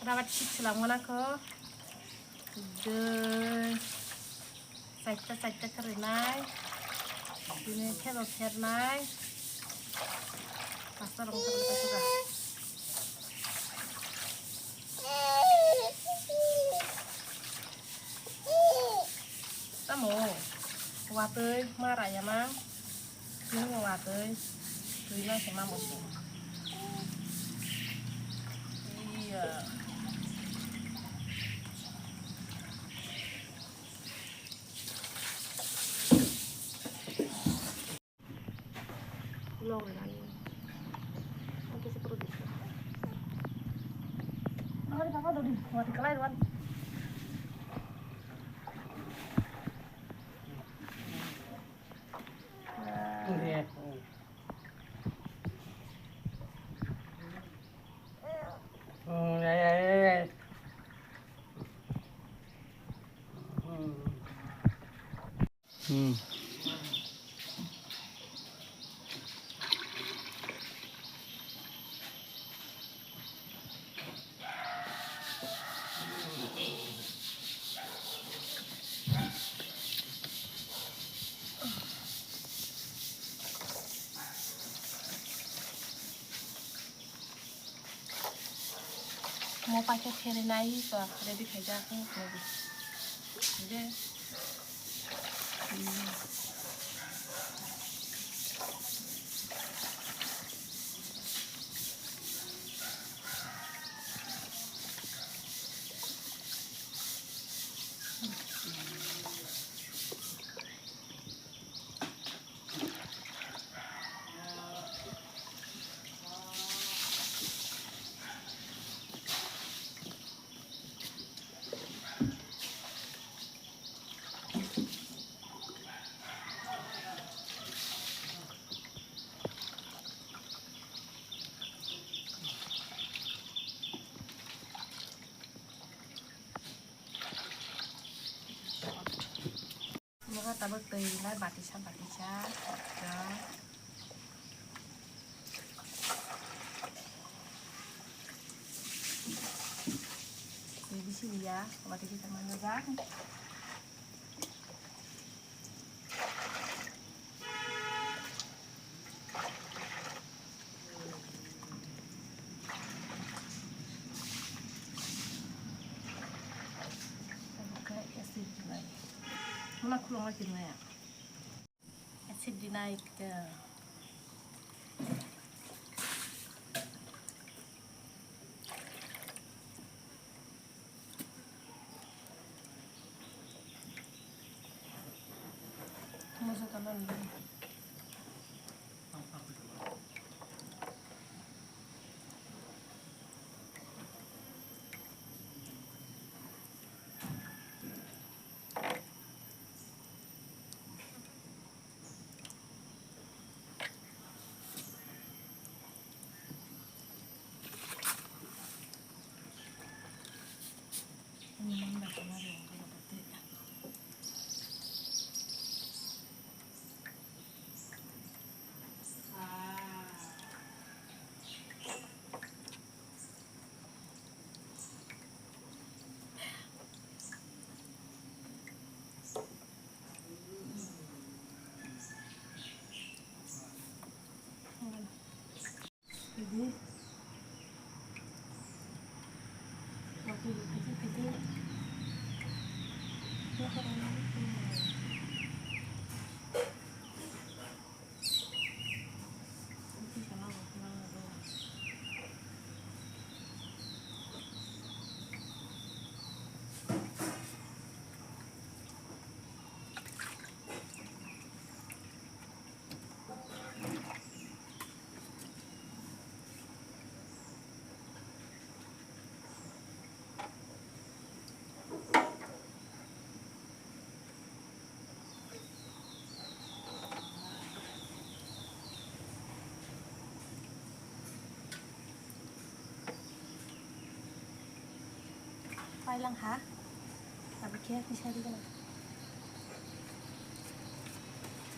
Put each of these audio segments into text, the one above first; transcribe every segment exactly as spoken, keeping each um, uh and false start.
Rabat sik selam gana kho. Dui. Saita saita kharinai. Bini thero thernai. Pasta rong thernai pasuka. Tamo watwi ma raya ma, tini watwi twi ma se ma musu. Iya. Hmm. Mo paikhe pherenai to ready khaijak wng tong di. De. Nogo tabuk twi rinai batisa batisa. Twi bisi riya, watwi kisa manjajak. Acid dinai. Muna khulungma dinai. Acid dinai. Pailang ha. Tapi khe pisa di gana.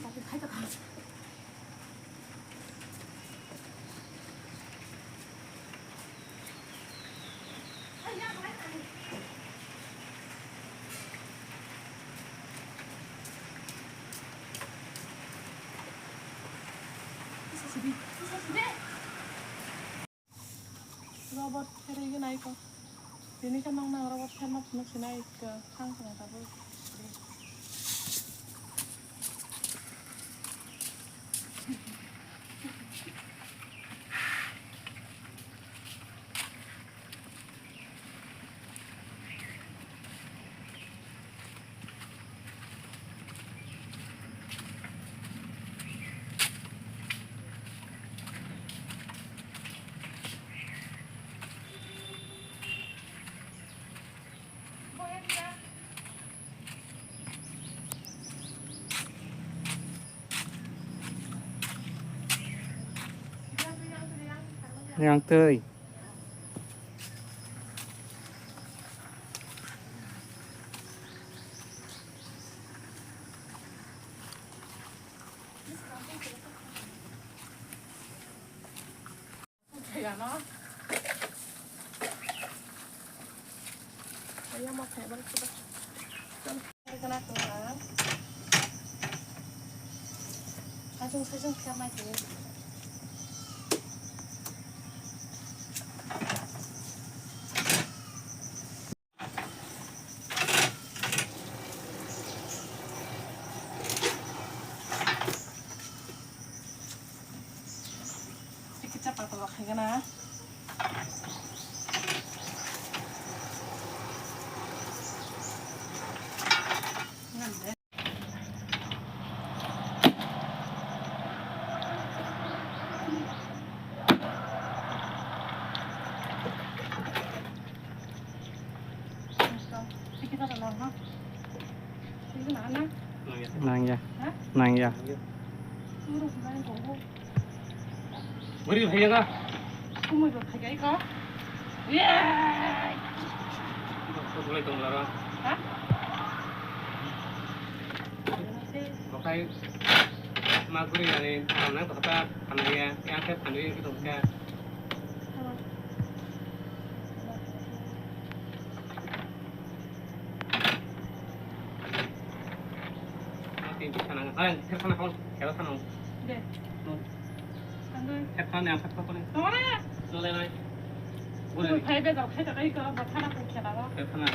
Tapi khai to kha. Robot kherigwi naikho. Tini khe nokna robot kherma phunuk sinai kha, thang thang tabuk. Yang twi. Tiki chapa tolo khaigana. Nangya. Nangya. Buri bhaiya ka. Kumui bo phaigai ko. Yay! Bolai tong laro. Ha? Bokai ma guri ani thangnai bokta thangnai ya, yang khe thangnai ki tongkha. Tin ti sana, hai, kher sana hon, kher sana hon. De. Hmm. Tangoi. Kher sana yang kher sana. Tongana. Nolai nai. Boleh. Phai be dok khai ta kai ko, ba thana ko khela ro. Kher sana.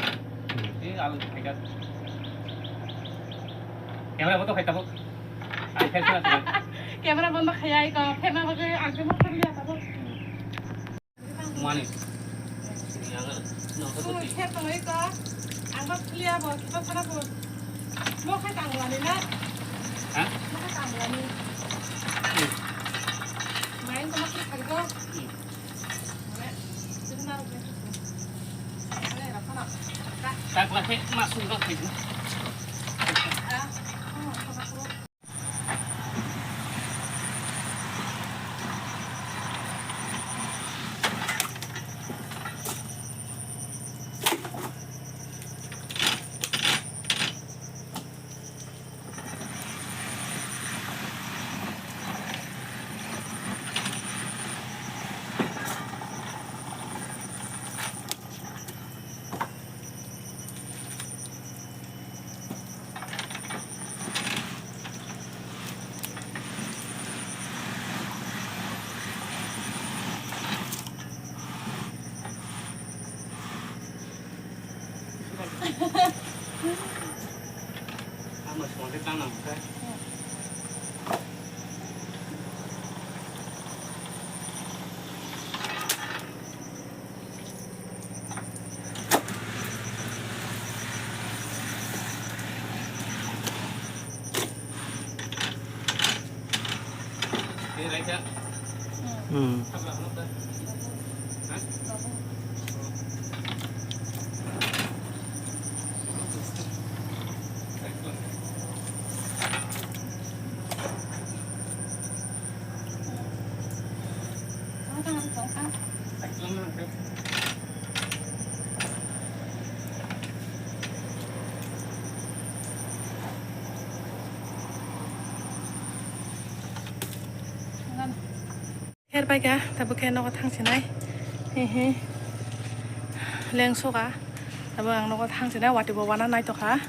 Eh, al khai ka. Camera boto khai ta bo. Ai kher sana. Camera bondo khai ai ko, kher na ba ke agde mo khur ya ta bo. Mani. Yang, yang, Khe tongwi ko, ang ba philiya bo, kita sana bo. Mo khai tang lani na? Ha? Mo khai tang lani. Hmm. Main ko mo khai tang ko. Hmm. Mana? Kita na ro. Mana ra sana? Tak lah, masuk ke. Ah, oh, sana ko. Ang masih mau kita nang, kan? Hmm. Her pai kha, tabuk khe nogo thang sinai. He he. Leng soka. Tabuk ang nogo thang sinai, watwi bo wana naitokha.